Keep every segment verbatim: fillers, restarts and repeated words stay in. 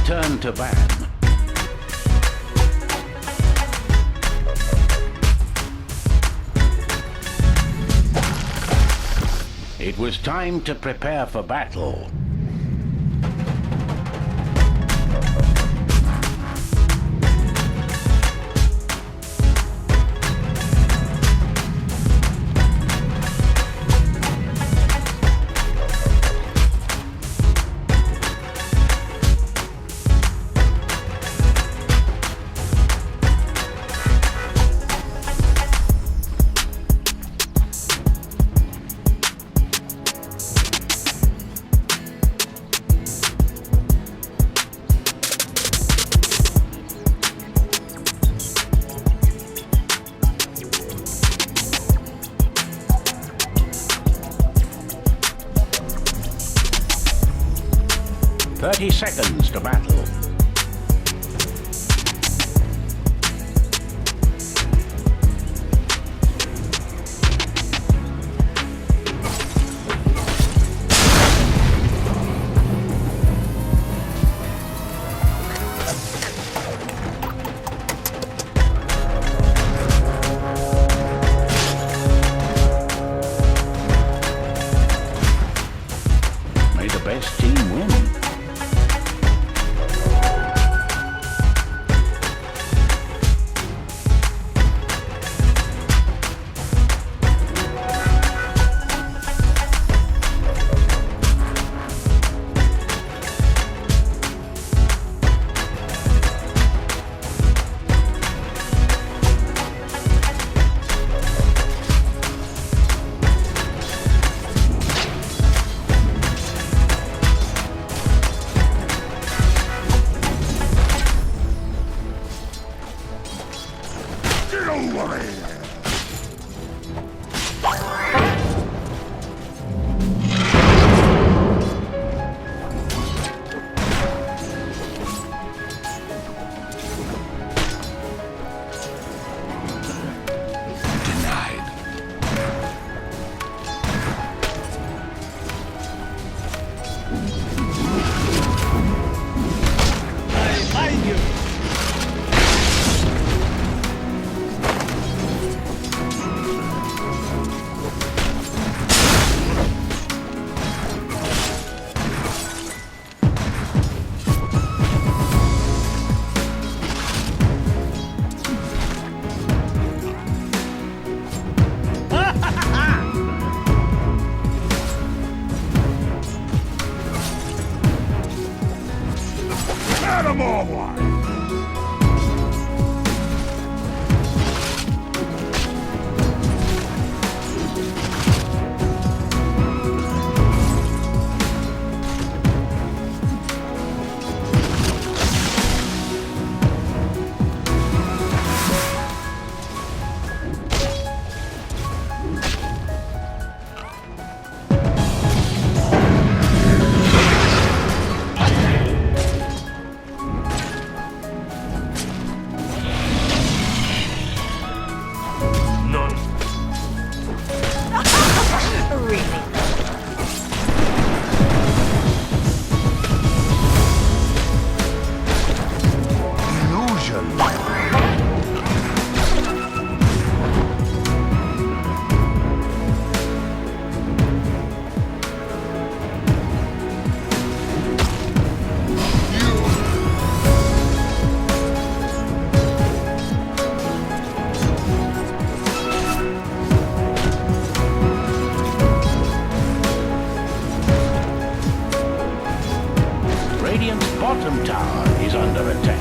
Turn to ban. It was time to prepare for battle. Thirty seconds to battle. May the best team win. Get over here! Denied. Animal! None. Really? Illusion. Radiant's bottom tower is under attack.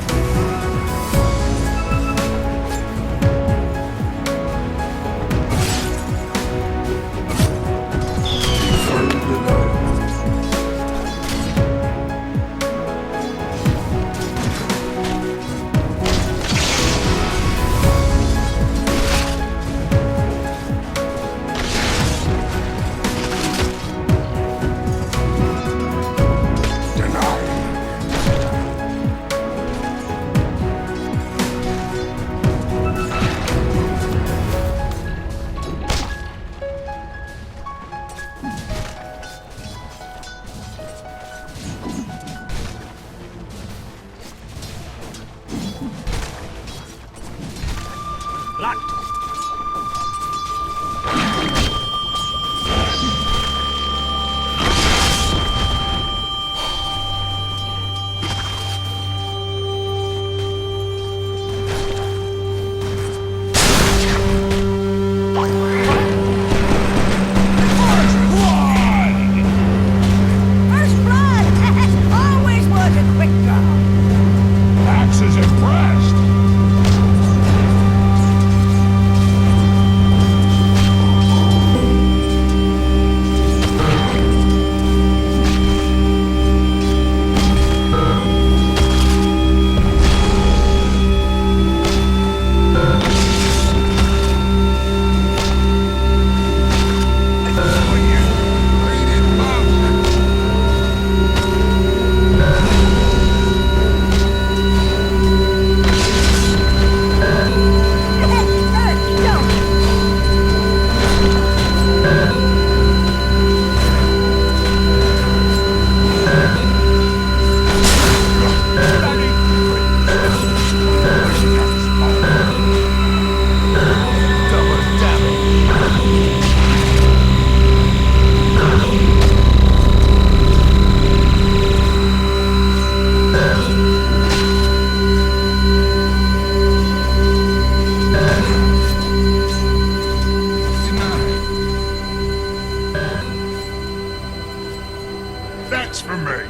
That's for me.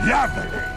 Lovely.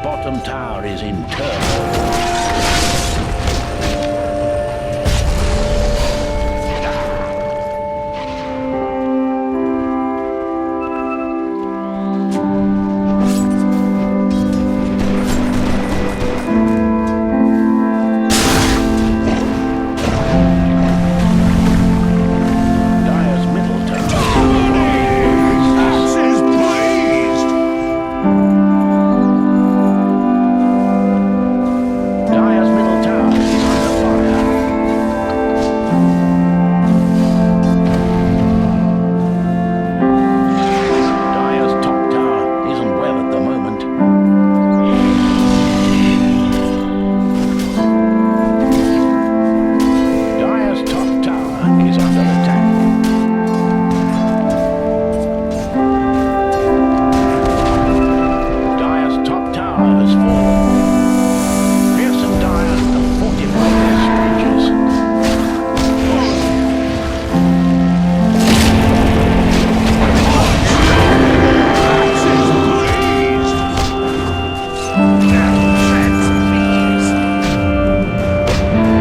bottom tower is in turmoil. Dire's middle tower. Asses blazed! Dire's middle tower is under fire. Dire's top tower isn't well at the moment. Dire's top tower is under attack. Dire's top tower has fallen. Fierce and Dire have fortified their structures.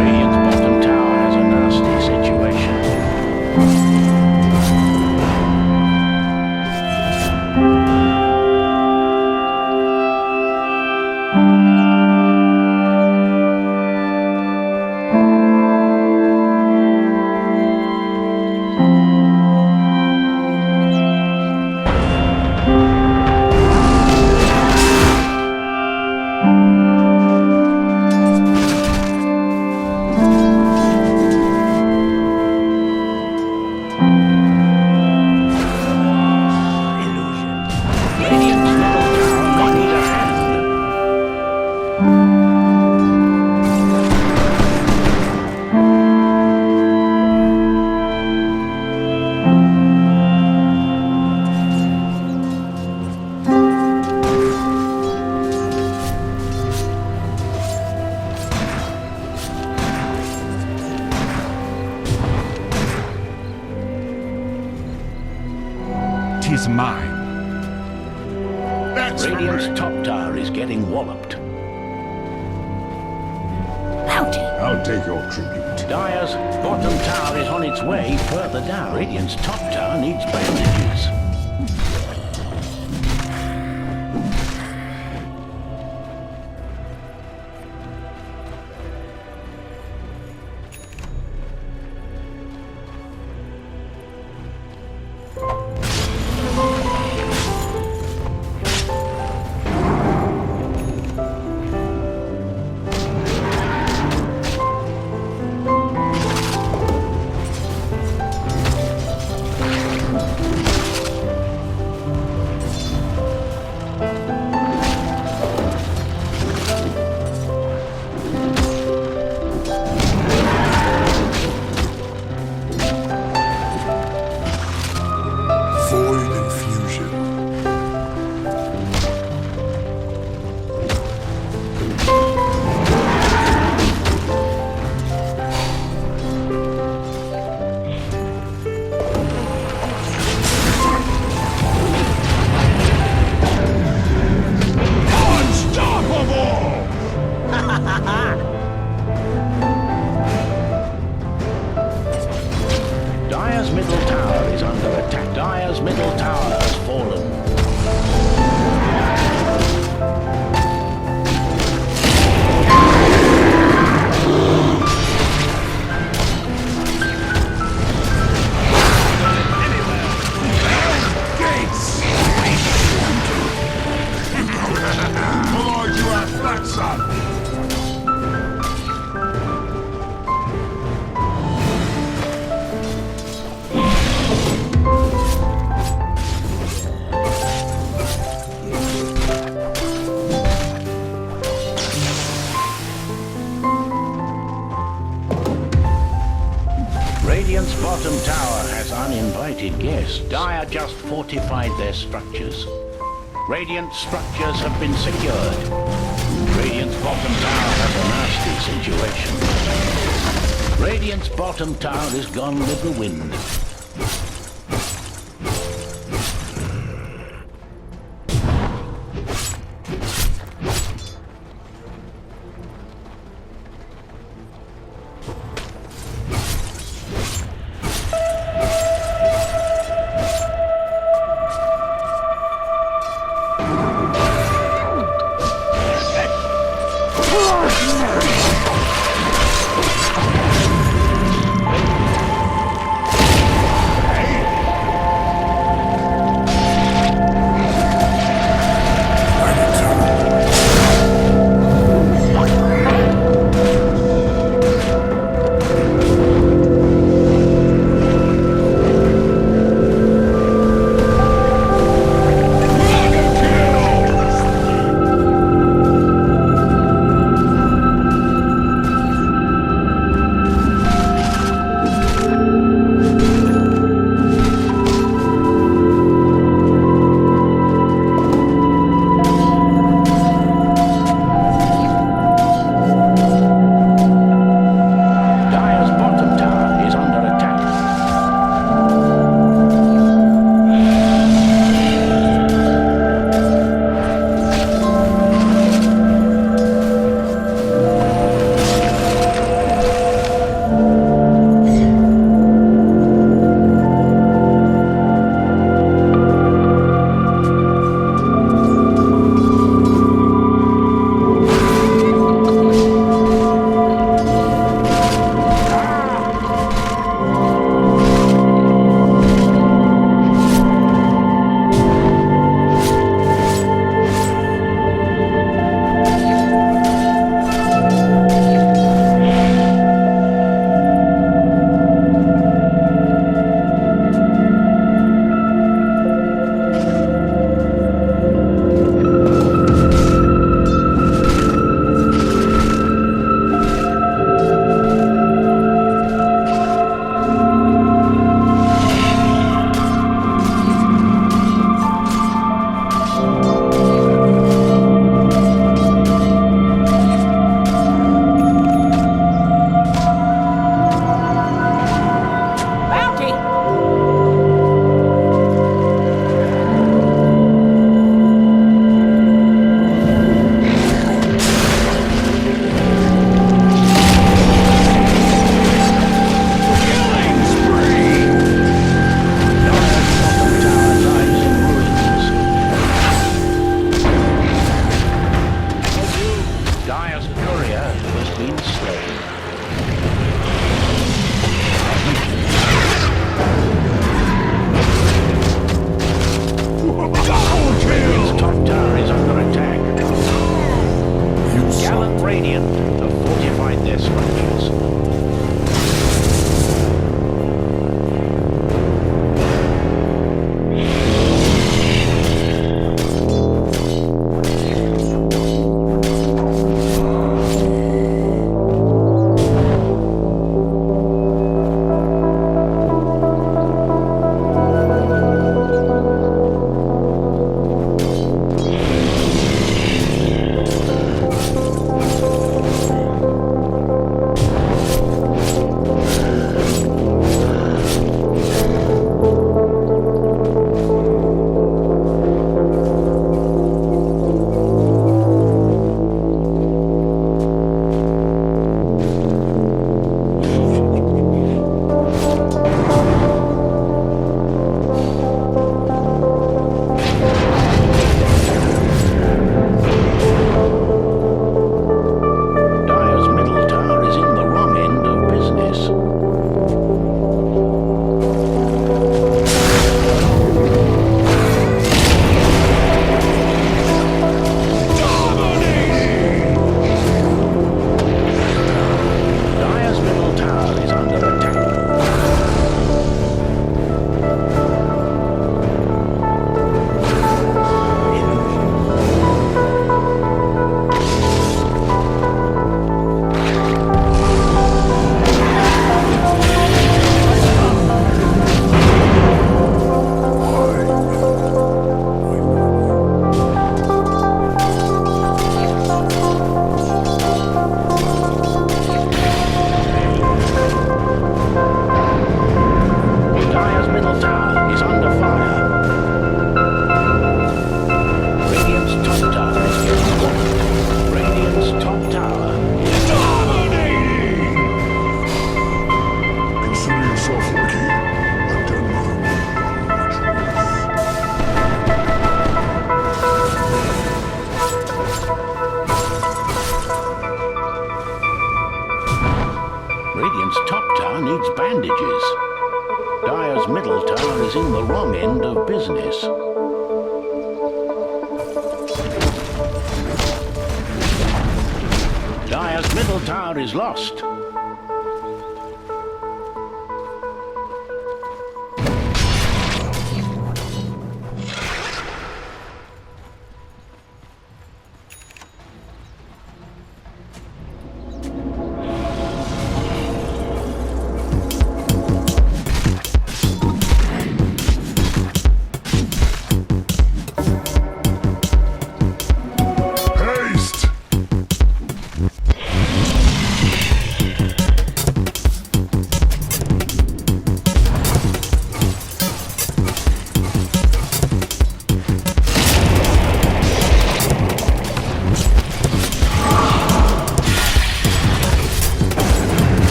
Radiant's bottom tower has a nasty situation. Tis mine. That's Radiant's right. Top tower is getting walloped. Bounty. I'll take your tribute. Dire's bottom tower is on its way further down. Radiant's top tower needs bandages. Void infusion. Unstoppable! Dire's middle tower is under attack. Dire's middle tower has fallen. Come on, you have flat son! Radiant's bottom tower has uninvited guests. Dire just fortified their structures. Radiant structures have been secured. Radiant's bottom tower has a nasty situation. Radiant's bottom tower is gone with the wind. In the wrong end of business. Dire's middle tower is lost.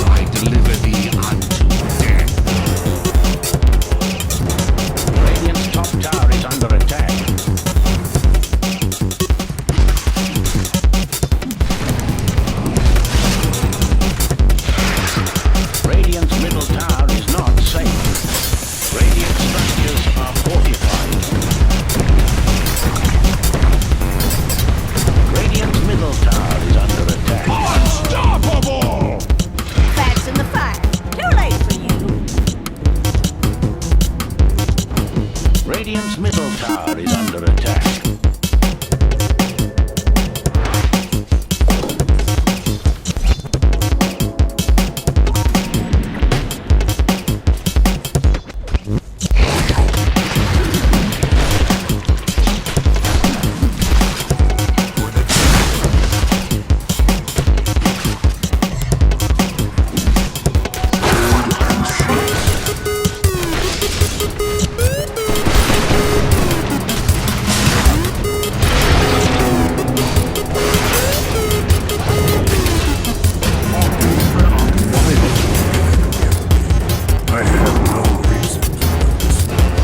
I deliver thee unto death. Radiant's top tower is under attack. Radiant's middle tower is not safe. Radiant structures are fortified. Radiant's middle tower is under attack. Unstoppable! Facts in the fire. Too late for you. Radiant's middle tower is under attack. I have no reason to understand.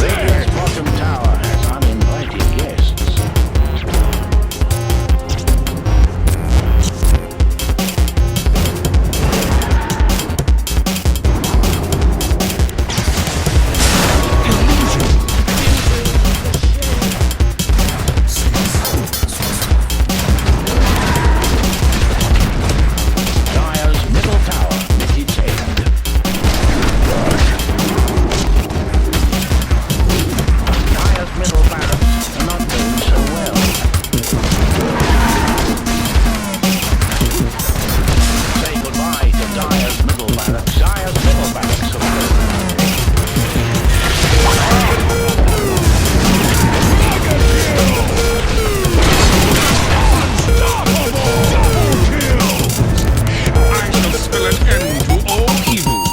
Radiant's bottom tower has uninvited guests. Dire's middle tower needs aid. Dire's middle barracks are not doing so well. Say goodbye to Dire's middle barracks. Dire's middle barracks are falling. Unstoppable! Double kill! I shall spell an end to all evils.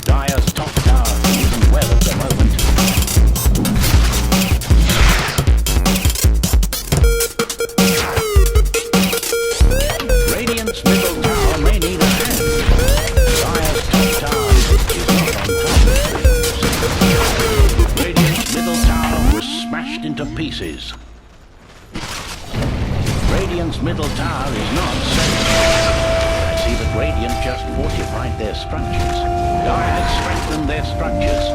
Dire's top tower isn't well at the moment. Radiant's middle tower may need a hand. Dire's top tower is not on top. Radiant's middle tower was smashed into pieces. Radiant's middle tower is not safe. I see that Radiant just fortified their structures. Dire has strengthened their structures.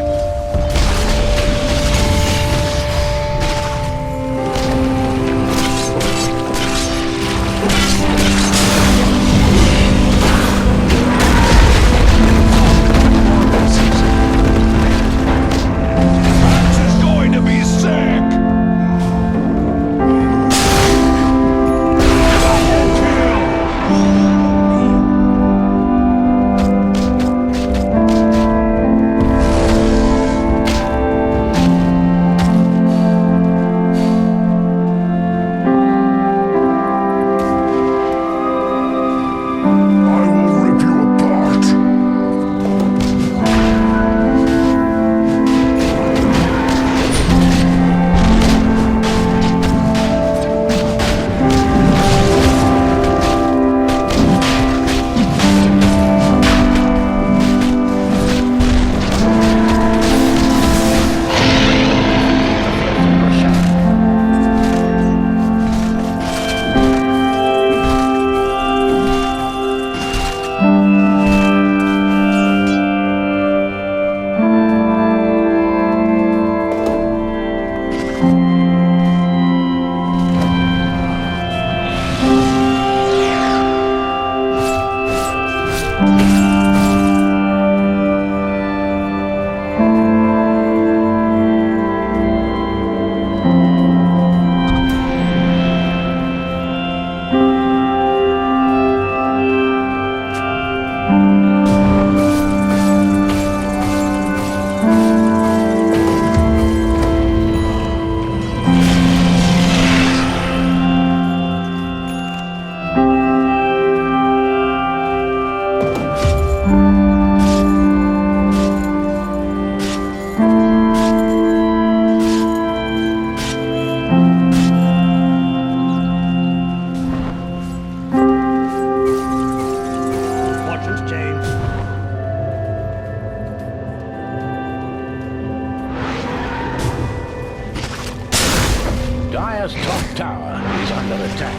Dire's top tower is under attack.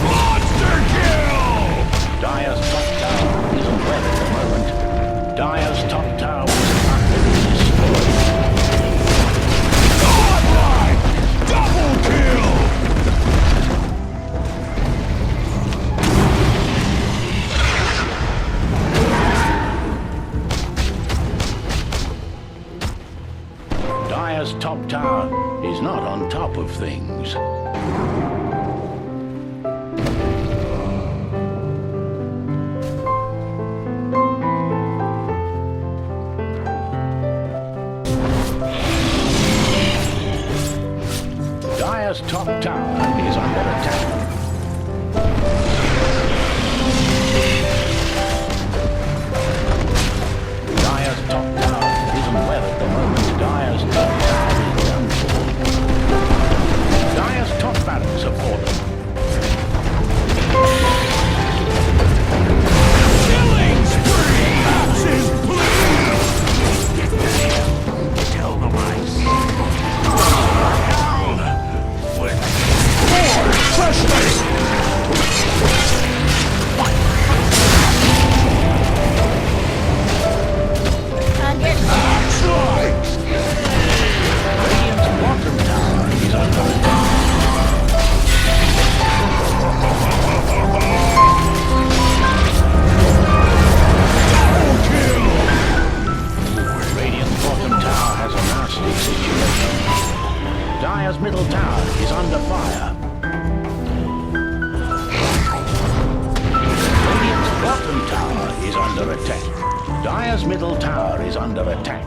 Monster kill! Dire's top tower isn't well at the moment. Dire's top tower is about to be destroyed. Godlike! Double kill! Dire's top tower is not on top of things. Dire's top tower is under attack. Dire's top tower isn't well at the moment. Dire's top tower is done for. Dire's top barracks have fallen. Killing spree! Axis, please! Tell them I sent you. Down! With more freshness! Target. Radiant's bottom tower is under attack. Double kill! Radiant's bottom tower has a nasty situation. Dire's middle tower is under fire. Radiant's bottom tower is under attack. Dire's middle tower is under attack.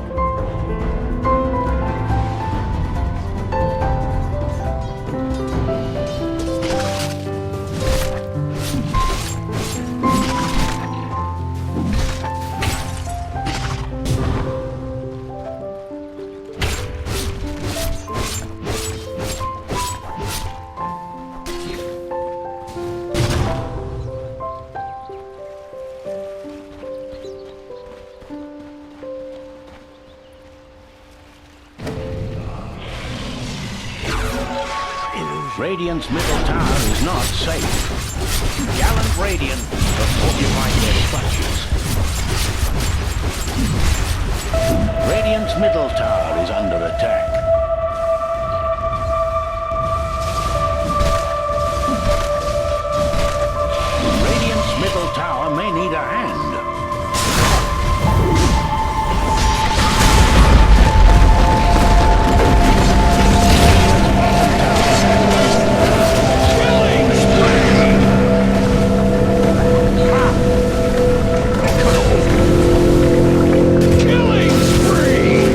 Radiant's middle tower is not safe. Gallant Radiant have fortified their structures. Radiant's middle tower is under attack. Radiant's middle tower may need a hand. Killing spree! Killing spree!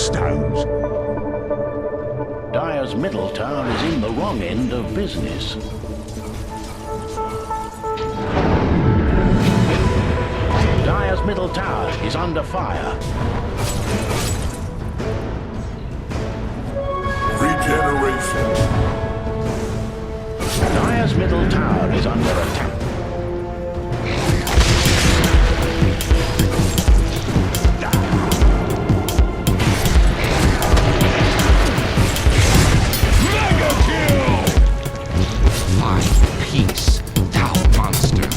Stones. Dire's middle tower is in the wrong end of business. Dire's middle tower is under fire. Regeneration. Dire's middle tower is under attack. Mega kill! Find peace, thou monster.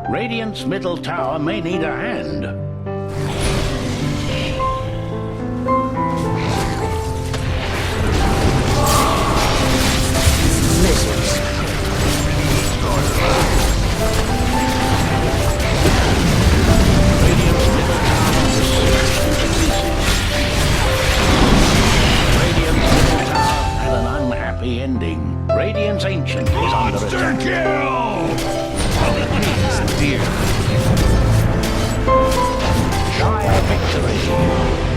Radiant's middle tower may need a hand. Radiant's middle tower had an unhappy ending. Radiant's Ancient is under attack. Kill! Dire. Dire victory.